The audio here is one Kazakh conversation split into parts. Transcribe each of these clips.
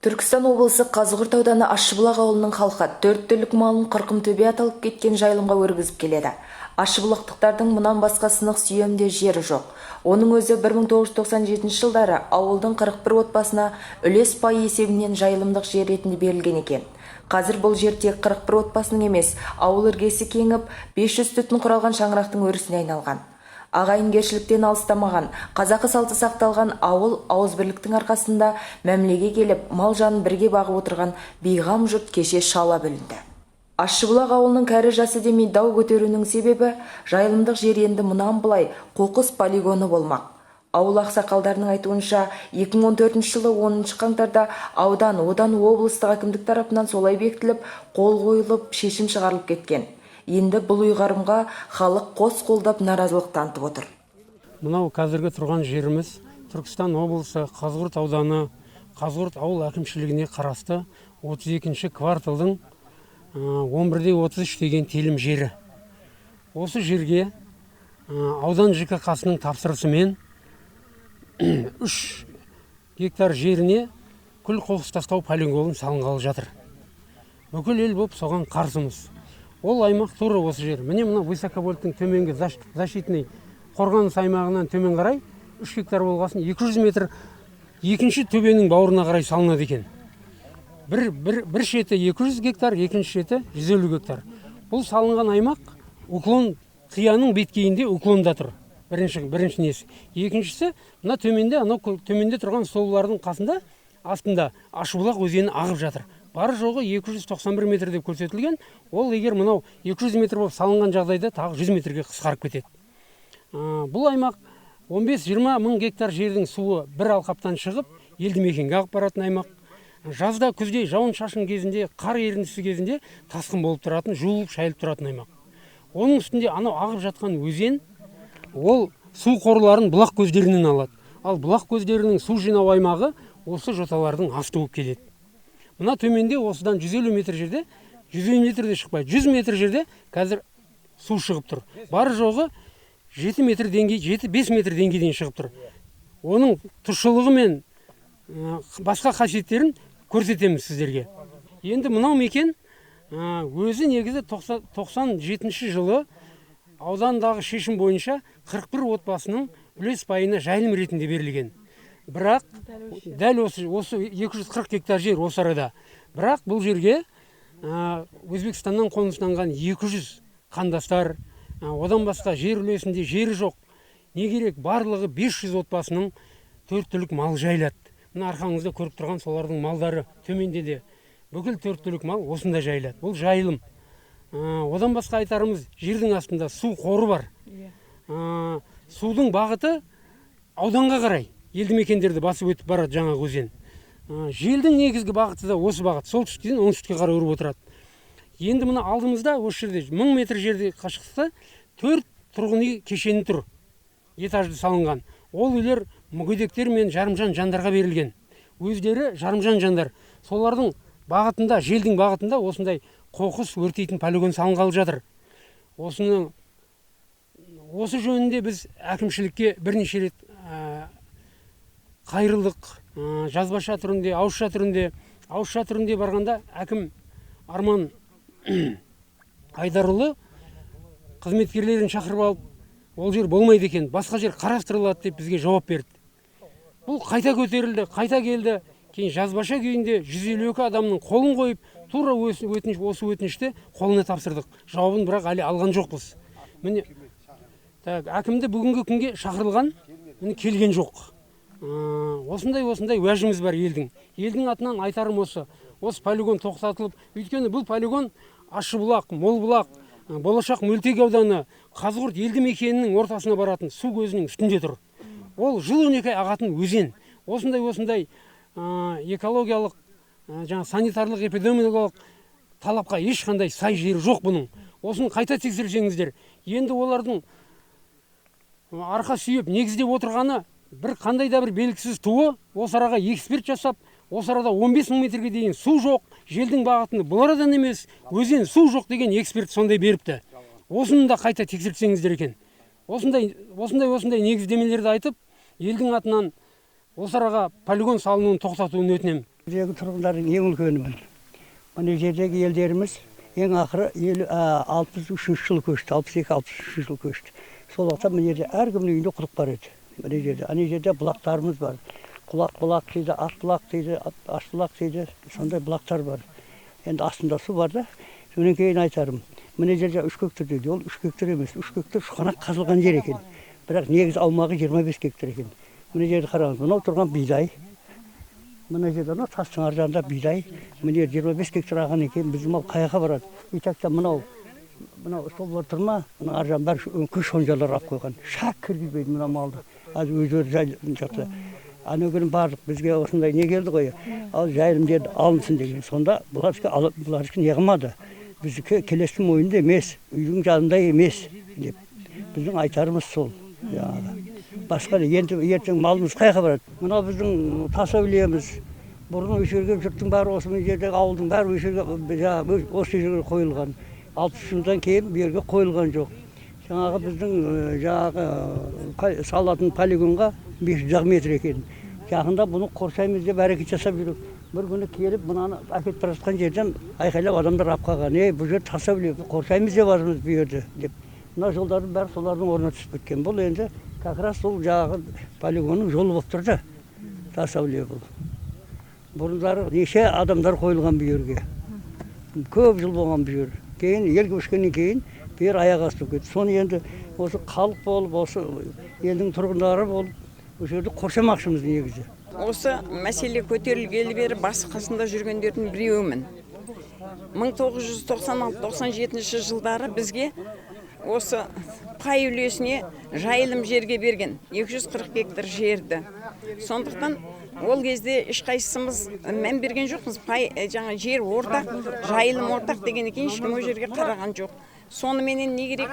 Түркістан облысы Қазығұрт ауданы Ащыбұлақ ауылының халқы төрт түлік малын Қырқымтөбе аталып кеткен жайылымға өргізіп келеді. Ащыбұлақтықтардың мұнан басқа сынық сүйемде жері жоқ. Оның өзі 1997 жылдары ауылдың 41 отбасына үлес пай есебінен жайылымдық жер ретінде берілген екен. Қазір бұл жер тек 41 отбасының емес, ауыл іргесі кеңіп, 500 түтін құралған шаңырақтың өрісіне айналған. Ағайынгершіліктен алыстамаған, қазақы салты сақталған ауыл ауызбірліктің арқасында мәмілеге келіп, мал жанын бірге бағып отырған бейғам жұрт кеше шала бүлінді. Ащыбұлақ ауылының кәрі жасы демей дау көтеруінің себебі жайылымдық жер енді мұнан былай қоқыс полигоны болмақ. Ауыл ақсақалдарының айтуынша, 2014 жылы 10 қаңтарда аудан, одан облыстық әкімдік тарапынан солай бекітіліп, қол қойылып, шешім шығарылып кеткен. Енді бұл ұйғарымға халық қос қолдап наразылық танытып отыр. Мынау қазіргі тұрған жеріміз Түркістан облысы, Қазығұрт ауданы, Қазығұрт ауыл әкімшілігіне қарасты 32 кварталдың 11-де 33 деген телім жері. Осы жерге аудан ЖКҚ-сының тапсырысымен 3 гектар жеріне күл қоқыс тастау полигоны салынғалы жатыр. Бүкіл ел болып соған қарсымыз. Ол аймақ тура осы жер. Міне, мына высоковольттың төменгі защитный қорғаныс аймағынан төмен қарай 3 гектар болғасын, 200 метр екінші төбенің бауырына қарай салынады екен. Бір шеті 200 гектар, екінші шеті 150 гектар. Бұл салынған аймақ уклон, қияның беткейінде, уклонда тұр. Бірінші несі. Екіншісі, мына төменде, анау төменде тұрған столбылардың қасында, астында Ащыбұлақ өзені ағып жатыр. Бар жоғы 291 метр деп көрсетілген. Ол егер мынау 200 метр болып салынған жағдайда, тағы 100 метрге қысқарып кетеді. Бұл аймақ 15-20 мың гектар жердің суы бір алқаптан шығып, елді мекенге ағып баратын аймақ. Жазда, күзде, жауын шашын кезінде, қар еріндісі кезінде тасқын болып тұратын, жуылып шайылып тұратын аймақ. Оның үстінде анау ағып жатқан өзен, ол су қорларын бұлақ көздерінен алады. Ал бұлақ көздерінің су жинау аймағы осы жоталардың асты болып келеді. Мына төменде осыдан 150 метр жерде, 150 метр де шықпайды, 100 метр жерде қазір су шығып тұр. Бар жоғы 7 метр деңгей, 7-5 метр деңгейден шығып тұр. Оның тұщылығы мен басқа қасиеттерін көрсетеміз сіздерге. Енді мынау мекен өзі негізі 97 жылы аудандағы шешім бойынша 41 отбасының үлес пайына жайылым ретінде берілген. Бірақ дәл осы 240 гектар жер осы арада. Бірақ бұл жерге Өзбекстаннан қоныстанған 200 қандастар, одан басқа жер үлесінде жері жоқ, не керек, барлығы 500 отбасының төрт түлік мал жайылады. Мына арқаңызда көріп тұрған солардың малдары, төменде де бүкіл төрт түлік мал осында жайылады. Бұл жайылым. Одан басқа айтарымыз, жердің астында су қоры бар. Судың бағыты ауданға қарай, елді мекендерді басып өтіп барады жаңағы өзен. Желдің негізгі бағыты да осы бағыт, солтүстіктен оңтүстікке қарай үріп отырады. Енді мына алдымызда осы жерде 1000 метр жерде қашықтықта төрт тұрғын үй кешені тұр, этажды салынған. Ол үйлер мүгедектер мен жарымжан жандарға берілген. Өздері жарымжан жандар. Солардың бағытында, желдің бағытында осындай қоқыс өртейтін полигон салынғалы жатыр. Осы жөнінде біз әкімшілікке бірнеше рет қайырылдық, жазбаша түрінде, ауызша түрінде. Ауызша түрінде барғанда әкім Арман Айдарұлы қызметкерлерін шақырып алып, ол жер болмайды екен, басқа жер қарастырылады деп бізге жауап берді. Бұл қайта көтерілді, қайта келді. Кейін жазбаша күйінде 152 адамның қолын қойып, тура осы өтінішті қолына тапсырдық. Жауабын бірақ әлі алған жоқпыз. Міне, так, әкімді бүгінгі күнге шақырылған, міне, келген жоқ. Осындай уәжіміз бар елдің. Елдің атынан айтарым осы. Осы полигон тоқтатылып, өйткені бұл полигон Ащыбұлақ, Молбұлақ, Болашақ мөлтек ауданы, Қазығұрт елді мекенінің ортасына баратын су көзінің үстінде тұр. Ол жыл 12 ай ағатын өзен. Осындай экологиялық, жаңа санитарлық, эпидемиологиялық талапқа ешқандай сай жері жоқ бұның. Осыны қайта тексерсеңіздер. Енді олардың арқа сүйеп негіздеп отырғаны бір қандай да бір белгісіз туы осы араға эксперт жасап, осы арада 15 мың метрге дейін су жоқ, желдің бағытын бұл арадан емес, өзен су жоқ деген эксперт сондай беріпті. Осыны да қайта тексертсеңіздер екен. Осындай негіздемелерді айтып, елдің атынан осы араға полигон салынуын тоқтатуын өтінемін. Жердегі тұрғындардың ең үлкенімін. Мына жердегі елдеріміз ең ақыры 63 жылы көшті, 62-63 жылы көшті. Сол уақытта мына жерде әркімнің үйінде құдық бар еді. Мына жерде, ана жерде бұлақтарымыз бар. Құлақ бұлақ дейді, ақ бұлақ дейді, аш бұлақ дейді, сондай бұлақтар бар. Енді астында су бар да. Содан кейін айтарым, мына жерде 3 гектар дейді, ол 3 гектар емес, 3 гектар шұқанақ қазылған жер екен. Бірақ негізі аумағы 25 гектар екен. Мына жерді қараңыз, мынау тұрған бидай. Мына жерде мынау тастың ар жағында бидай. Мына жер 25 гектар аған екен, біздің мал қаяққа барады? И так мынау столбалар тұр ма, мына ар жағын бәрі көш шонжарлар алып қойған. Шақ кіргізбейді мына малды. Қазір өздері жайылым жақта. Ана күні бардық, бізге осындай не келді ғой, ал жайылым жерді алынсын деген. Сонда бұлар не қылмады. Біздікі келестің мойнында емес, үйдің жанында емес деп. Біздің айтарымыз сол. Жаңағы. Басқа не, енді ертең малымыз қаяққа барады? Мынау біздің тас әулиеміз. Бұрын осы жерге жұрттың бәрі осы мына жердегі ауылдың бәрі осы жерге, осы жерге қойылған. 60 жылдан кейін бұл жерге қойылған жоқ. Жаңағы біздің жаңағы салатын полигонға 500 метр екен. Жақында бұны қоршаймыз деп әрекет жасап жүрік. Бір күні келіп мынаны әкетіп бара жатқан жерден айқайлап адамдар алып қалған. Ей, бұл жер тас әулие, қоршаймыз деп жатырмыз бұл жерді деп. Мына жолдардың бәрі солардың орнына түсіп кеткен. Бұл енді как раз сол жаңағы полигонның жолы болып тұр да. Тас әулие бұл. Бұрындары неше адамдар қойылған бұл жерге. Көп жыл болған бұл жер. Кейін ел көшкеннен кейін бұл жер аяқ асты болып кетті. Соны енді осы халық болып, осы елдің тұрғындары болып, осы жерді қоршамақшымыз негізі. Осы мәселе көтерілгелі бері басы қасында жүргендердің біреуімін. 1996-97 жылдары бізге осы пай үлесіне жайылым жерге берген 240 гектар жерді. Сондықтан ол кезде ешқайсымыз мән берген жоқпыз. Пай жаңа жер ортақ, жайылым ортақ деген екен, ешкім ол жерге қараған жоқ. Соныменен не керек?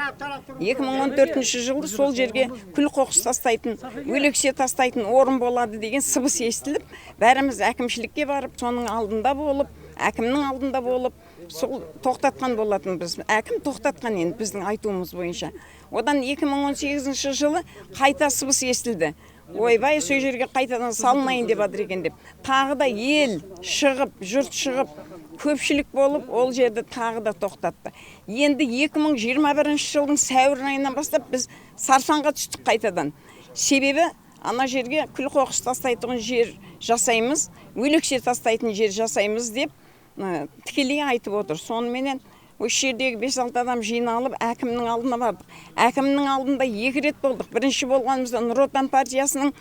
2014 жылы сол жерге күл қоқыс тастайтын, өлексе тастайтын орын болады деген сыбыс естіліп, бәріміз әкімшілікке барып, соның алдында болып, әкімнің алдында болып, сол тоқтатқан болатынбыз. Әкім тоқтатқан енді біздің айтуымыз бойынша. Одан 2018 жылы қайта сыбыс естілді. Ойбай, сол жерге қайтадан салынайын деп жатыр екен деп. Тағы да ел шығып, жұрт шығып, көпшілік болып, ол жерді тағы да тоқтатты. Енді 2021 жылдың сәуір айынан бастап біз сарсаңға түстік қайтадан. Себебі ана жерге күл қоқыс тастайтын жер жасаймыз, өлексе тастайтын жер жасаймыз деп тікелей айтып отыр. Соныменен осы жердегі 5-6 адам жиналып әкімнің алдына бардық. Әкімнің алдында 2 рет болдық. Бірінші болғанымызда Нұр Отан партиясының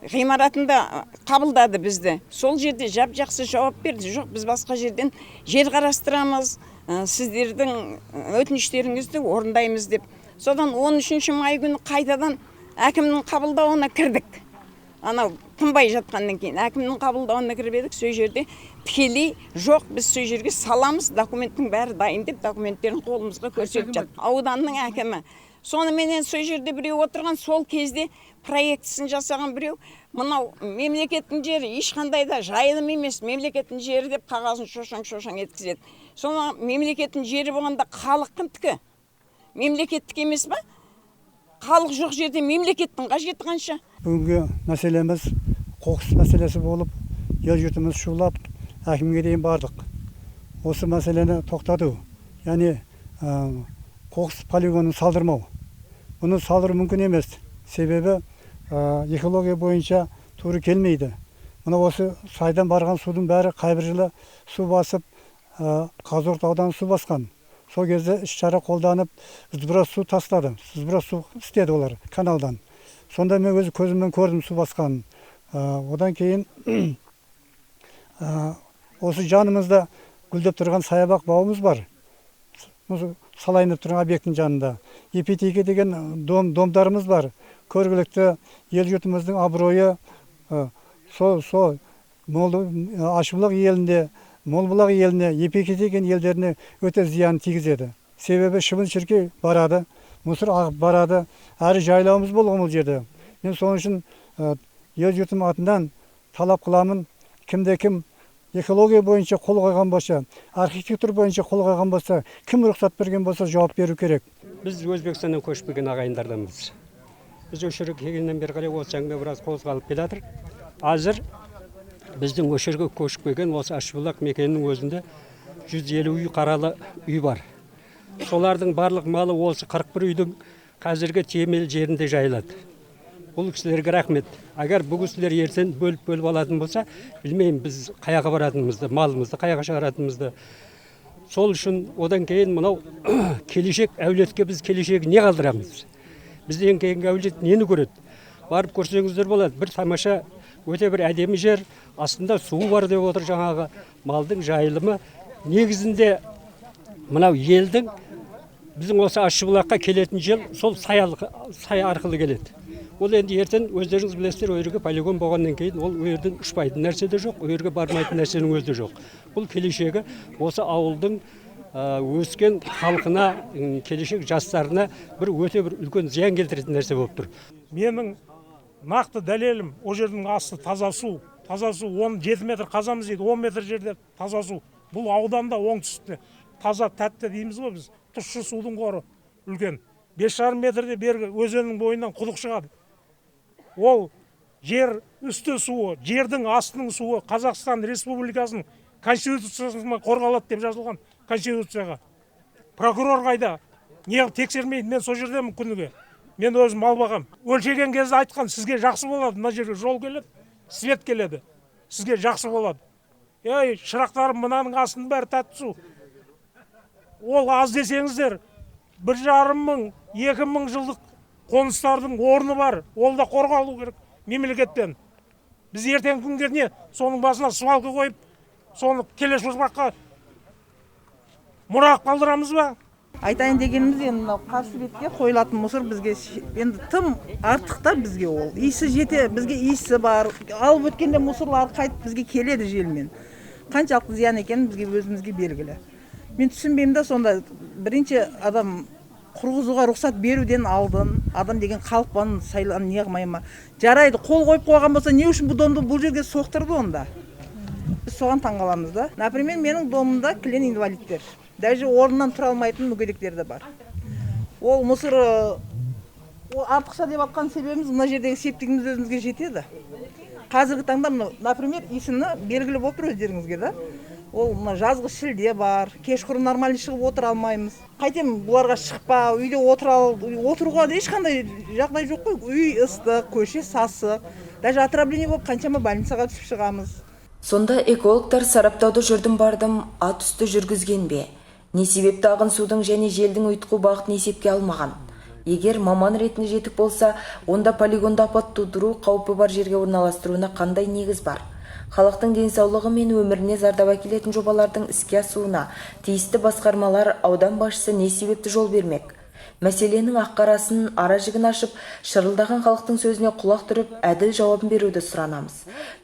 ғимаратында қабылдады бізді. Сол жерде жап-жақсы жауап берді. Жоқ, біз басқа жерден жер қарастырамыз, сіздердің өтініштеріңізді орындаймыз деп. Содан 13 май күні қайтадан әкімнің қабылдауына кірдік. Анау тынбай жатқаннан кейін әкімнің қабылдауына кіріп едік. Сол жерде тікелей жоқ, біз сол жерге саламыз, документтің бәрі дайын деп документтерін қолымызға көрсетіп жатты. Ауданның әкімі. Соныменен сол жерде біреу отырған, сол кезде проектісін жасаған біреу, мынау мемлекеттің жері ешқандай да жайылым емес, мемлекеттің жері деп қағазын шошаң-шошаң еткізеді. Соны мемлекеттің жері болғанда халық кімдікі? Мемлекеттік емес па? Халық жоқ жерде мемлекеттің қажеті қанша? Бүгінгі мәселеміз қоқыс мәселесі болып, ел жұртымыз шулап, әкімге дейін бардық. Осы мәселені тоқтату, яғни қоқыс полигонын салдырмау. Бұны салдыру мүмкін емес. Себебі экология бойынша тура келмейді. Мына осы сайдан барған судың бәрі қайбір жылы су басып, Қазығұрт ауданы су басқан. Сол кезде іс-шара қолданып, сброс су тастады. Сброс су істеді олар каналдан. Сонда мен өз көзіммен көрдім су басқанын. Одан кейін осы жанымызда гүлдеп тұрған саябақ бауымыз бар. Осы салайынып тұрған объекттің жанында. Епетеке деген домдарымыз бар. Көргілікті ел жұртымыздың абыройы сол Ащыбұлақ елінде, Молбұлақ еліне, Епеке деген елдеріне өте зиян тигізеді. Себебі шыбын-шіркей барады, мусор ағып барады, әрі жайлауымыз болған ол жерде. Мен соның үшін ел жұртым атынан талап қыламын, кімде кім экология бойынша қол қойған болса, архитектура бойынша қол қойған болса, кім рұқсат берген болса жауап беру керек. Біз Өзбекстаннан көшіп келген ағайындарданбыз. Біз осы жерге келгеннен бері қарай осы әңгіме біраз қозғалып келе жатыр. Қазір Біздің осы жерге көшіп келген осы Ащыбұлақ мекенінің өзінде 150 үй қаралы үй бар. Солардың барлық малы осы 41 үйдің қазіргі тиемелі жерінде жайылады. Бұл кісілерге рахмет. Егер бұл кісілер ертең бөліп-бөліп алатын болса, білмеймін біз қаяға баратынымызды, малымызды қаяға шығаратынымызды. Сол үшін одан кейін мынау келешек әулетке біз келешегі не қалдырамыз? Бізден кейінгі әулет нені көреді? Барып көрсеңіздер болады. Бір тамаша, өте бір әдемі жер, астында суы бар деп отыр жаңағы малдың жайылымы. Негізінде мынау елдің біздің осы Ащыбұлаққа келетін жел сол сай арқылы келеді. Ол енді ертең өздеріңіз білесіздер, ол жерге полигон болғаннан кейін ол жерден ұшпайтын нәрсе де жоқ, ол жерге бармайтын нәрсенің өзі де жоқ. Бұл келешегі осы ауылдың өскен халқына, келешек жастарына бір өте бір үлкен зиян келтіретін нәрсе болып тұр. Менің нақты дәлелім, ол жердің асты таза су, таза су 17 метр қазамыз дейді, 10 метр жерде таза су. Бұл ауданда оңтүстікте таза тәтті дейміз ғой біз, тұщы судың қоры үлкен. 5,5 метрде бергі өзеннің бойынан құдық шығады. Ол жер үсті суы, жердің астының суы Қазақстан Республикасының Конституциясына қорғалады деп жазылған Конституцияға. Прокурор қайда? Неғып тексермейді? Мен сол жердемін күніге. Мен өзім мал бағам. Өлшеген кезде айтқан, сізге жақсы болады, мына жерге жол келеді, свет келеді. Сізге жақсы болады. Ей, шырақтарым, мынаның астының бәрі тәтті су. Ол аз десеңіздер, 1,5 мың, 2 мың жылдық қоныстардың орны бар. Ол да қорғалу керек мемлекеттен. Біз ертеңгі күнге не, соның басына свалка қойып, соны келесі ұрпаққа мұра қалдырамыз ба? Айтайын дегеніміз, енді мынау қарсы бетке қойылатын мусор бізге енді тым артық та бізге ол. Иісі жете, бізге иісі бар. Алып өткенде мусорлар қайтып бізге келеді желмен. Қаншалықты зиян екенін бізге өзімізге белгілі. Мен түсінбеймін да, сонда бірінші адам құрғызуға рұқсат беруден алдын, адам деген халықпен сайлан не қылмай ма? Жарайды, қол қойып қойған болса, не үшін бұл домды бұл жерге соқтырды онда? Біз соған таңғаламыз да. Например, менің домымда кілең инвалидтер. Даже орнынан тұра алмайтын мүгедектер де бар. Ол мусор, ол артықша деп атқан себебіміз мына жердегі септігіміз өзімізге жетеді. Қазіргі таңда мынау, например, исіні белгілі болып тұр өздеріңізге да. Ол мына жазғы шілде бар, кешқұрым нормально шығып отыра алмаймыз. Қайтем бұларға шықпа, үйде отыруға ешқандай жағдай жоқ қой. Үй ыстық, көше сасық. Даже отравление болып қаншама больницаға түсіп шығамыз. Сонда экологтар сараптауды жүрдім бардым ат үсті жүргізген бе? Не себепті ағын судың және желдің ұйтқу бағытын есепке алмаған? Егер маман ретінде жетік болса, онда полигонды апат тудыру қаупі бар жерге орналастыруына қандай негіз бар? Халықтың денсаулығы мен өміріне зардап әкелетін жобалардың іске асуына тиісті басқармалар, аудан басшысы не себепті жол бермек? Мәселенің ақ-қарасын, ара жігін ашып, шырылдаған халықтың сөзіне құлақ түріп, әділ жауабын беруді сұранамыз.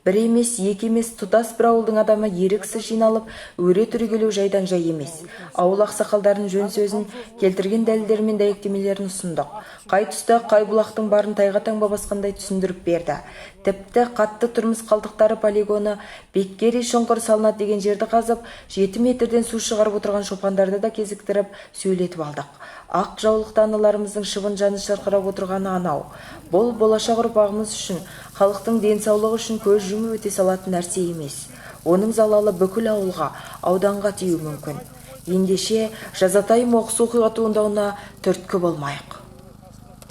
Бір емес, екі емес, тұтас бір ауылдың адамы еріксіз жиналып, өре түрегелу жайдан жай емес. Ауыл ақсақалдарының жөн сөзін, келтірген дәлелдері мен дәйектемелерін ұсындық. Қай тұста қай бұлақтың барын тайға таңба басқандай түсіндіріп берді. Тіпті қатты тұрмыс қалдықтары полигоны Беккери шұңқыр салынады деген жерді қазып, 7 метрден су шығарып отырған шопандарды да кезіктіріп, сөйлетіп алдық. Ақ жаулықты аналарымыздың шыбын жаны шырқырап отырғаны анау. Бұл болашақ ұрпағымыз үшін, халықтың денсаулығы үшін көз жұмып өте салатын нәрсе емес. Оның залалы бүкіл ауылға, ауданға тиюі мүмкін. Ендеше, жазатайым оқыс оқиға туындауына түрткі болмайық.